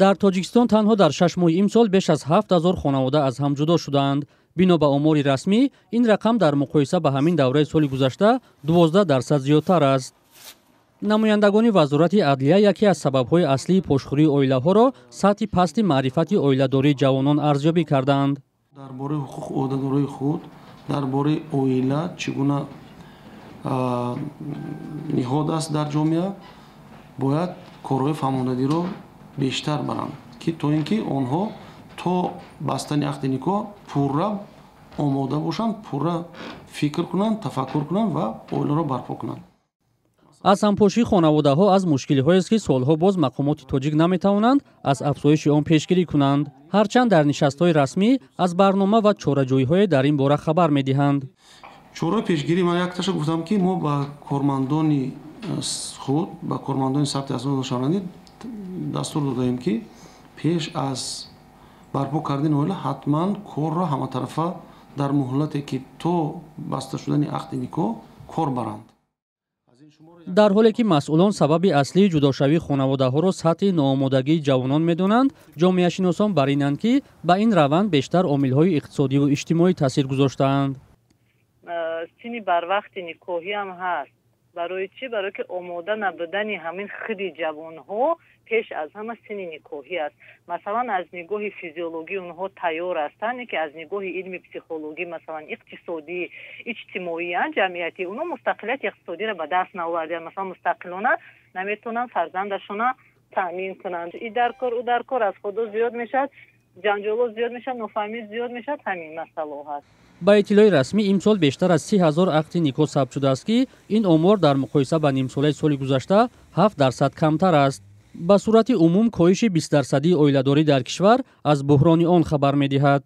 Дар Тоҷикистон танҳо дар 6 моҳи имсол беш аз 7000 хонавода аз ҳам ҷудо шудаанд. Бино ба омори расмӣ, ин рақам дар муқоиса ба ҳамин давраи соли гузашта 12% зиёдтар аст. Намояндагони Вазорати адлия яке аз сабабҳои аслии пошхӯрии оилаҳоро сатҳи пасти маърифати оиладории ҷавонон арзёбӣ кардаанд. Дар бораи ҳуқуқу ӯҳдадориҳои худ, дар бораи оила чӣ гуна ниҳод аст дар ҷомеа, бояд корҳои фаҳмондадиро бештар баранд, ки то ин ки онҳо то бастани ақди никоҳ пурра омода бошанд, пурра фикр кунанд, тафаккур кунанд ва оиларо барпо кунанд. Аз ҳампошии хонаводаҳо аз мушкилиҳоест, ки солҳо боз мақомоти тоҷик наметавонанд аз афзоиши он пешгирӣ кунанд, ҳарчанд дар нишастҳои расмӣ аз барнома ва чораҷӯиҳое дар ин бора хабар медиҳанд. Чораи пешгирӣ ман якташа гуфтам, ки мо ба кормандони худ, ба кормандони сабти асноди шаҳрвандӣ дастур додаем, ки пеш аз барпо кардани оила ҳатман корро ҳаматарафа дар муҳлате, ки то баста шудани ақди никоҳ, кор баранд. Дар ҳоле ки масъулон сабаби аслии ҷудошавии хонаводаҳоро сатҳи ноомодагии ҷавонон медонанд, ҷомеашиносон бар инанд, ки ба ин раванд бештар омилҳои иқтисодиву иҷтимоӣ таъсир гузоштаанд. Синни барвақти никоҳиам ҳаст. Барои чӣ? Барое ки омода набудани ҳамин худи ҷавонҳо пеш аз ҳама синни никоҳӣ аст. Масалан, аз нигоҳи физиологӣ онҳо тайёр ҳастанд, ки аз нигоҳи илми психологӣ, масалан, иқтисодӣ, иҷтимоӣ, ҷамъиятӣ онҳо мустақилияти иқтисодиро ба даст наовардаанд. Масалан, мустақилона наметавонанд фарзандашона таъмин кунанд. И дар кор, ӯ дар кор, аз худо зиёд мешавад, ҷанҷоло зиёд мешавад, нофаҳмӣ зиёд мешавад. Ҳамин масъалаҳо ҳаст. Ба иттилои расмӣ, имсол бештар аз 30 000 ақди никоҳ сабт шудааст, ки ин омор дар муқоиса ба нимсолаи соли гузашта 7% камтар аст. Ба сурати умум, коҳиши 20-дарсадии оиладорӣ дар кишвар аз буҳрони он хабар медиҳад.